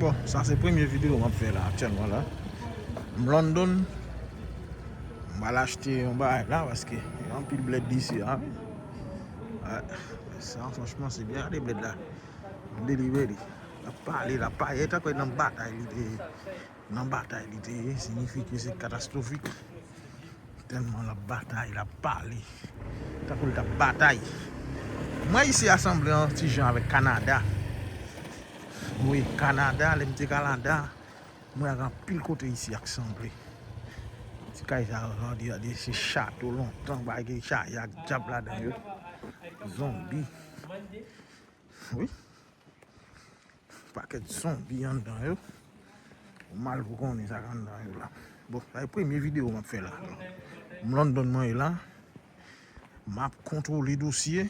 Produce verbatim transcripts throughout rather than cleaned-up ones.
Bon, sa se premye videyo m ap fè la aktyèlman la. M London. M al achte yon bagay la paske gen anpil blèd isi a. Sa franchman se byen gade blèd la. M delivre li. L ap pale, l ap pale. E tankou nan batay li te ye. Nan batay li te ye, siyifi ke se katastwofik. Tèlman l ap batay, l ap pale. Tankou l t ap batay. Mwen isi a sanble yon ti jan avèk Kanada. Wi, Kanada, lè m te Kanada, mwen ak anpil kote isi a k sanble. Ti kay sa yo, gade, gade, se chato lontan, bagay chaje ak dyab ladan yo. Zonbi. Wi. Pakèt zonbi anndan yo. Ou mal pou konnen sa k anndan yo la. Bon, sa e premye videyo m ap fè la. M London mwen ye la. M ap kontwole dosye.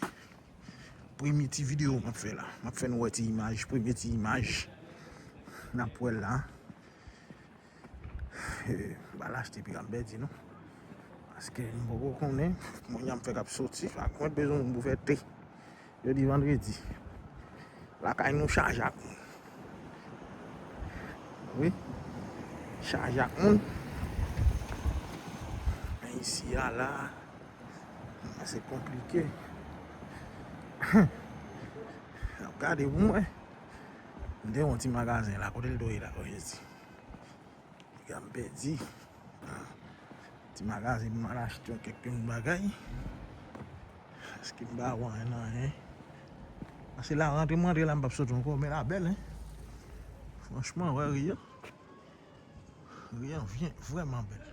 Premye ti videyo m ap fè la. M ap fè nou wè ti imaj, premye ti imaj. N ap wè l la. Eh, m pa al achte piga m pèdi non. Paske m poko konnen, mwen y ap fè k ap soti, ak mwen bezwen moun pou fè te. Jodi vandredi. Lakay nou chaje ak moun. Wi. Chaje ak moun. Men isi a la, se konplike. N ap gade pou mwen. M te yon ti magazen la, kote l dwe la, o Jezi. Piga m pèdi. Ti magazen pou m al achte yon kèk yon bagay. Paske m pa wè anyen nan anyen. Paske la rantre m rantre la m p ap soti ankò, men la bèl, hein. Franchman, wè ri an. Ri an vyen, vrèman bèl.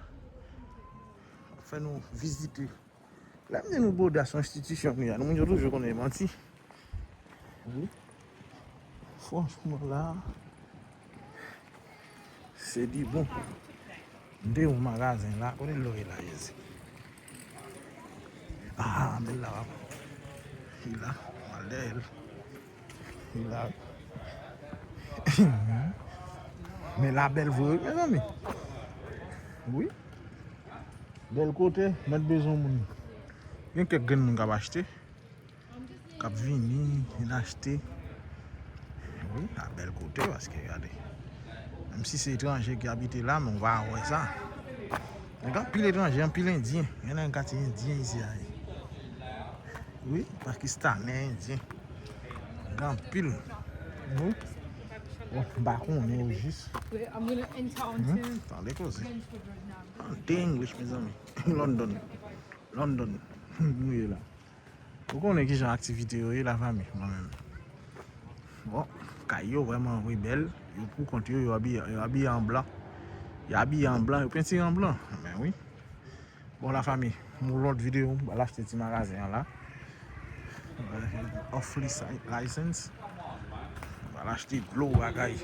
Fè nou vizite. Lè m di nou Boda se yon enstitisyon li ye, nou moun yo toujou konnen manti. Wi. Franchman la, se di bon. M te yon magazen la, kote l loye la, Jezi. Ah, bèl la, papa. Li la, m al dèyè l. Li la. Men la bèl vre, wi, mezanmi. Wi. Bèl kote, mèt bezwen moun. Gen kèk grenn moun k ap achte, k ap vini, vin achte. Wi, a bèl kote, paske gade. Menm si se etranje ki abite la, men w pa wè sa. Gen anpil etranje, anpil endyen. Gen nan katye endyen isi a. Wi, pakistanè, endyen. Gen anpil. Wi. Bon, m pa konnen yo jis. Wait, I'm gonna enter onto Hmm, tande koze. Brentwood Road now. Tande English, mezanmi. London. London. Nou ye la. Ou konnen kijan aktivite yo ye, lafanmi, mwen menm. Bon, kay yo vrèman vre bèl. Yo pou kont yo, yo abiye, yo abiye an blan. Yo abiye an blan, yo pentire an blan. Men wi. Bon, lafanmi, yon lòt videyo, m al achte ti magazen an la. Off lease license. M al achte dlo, bagay.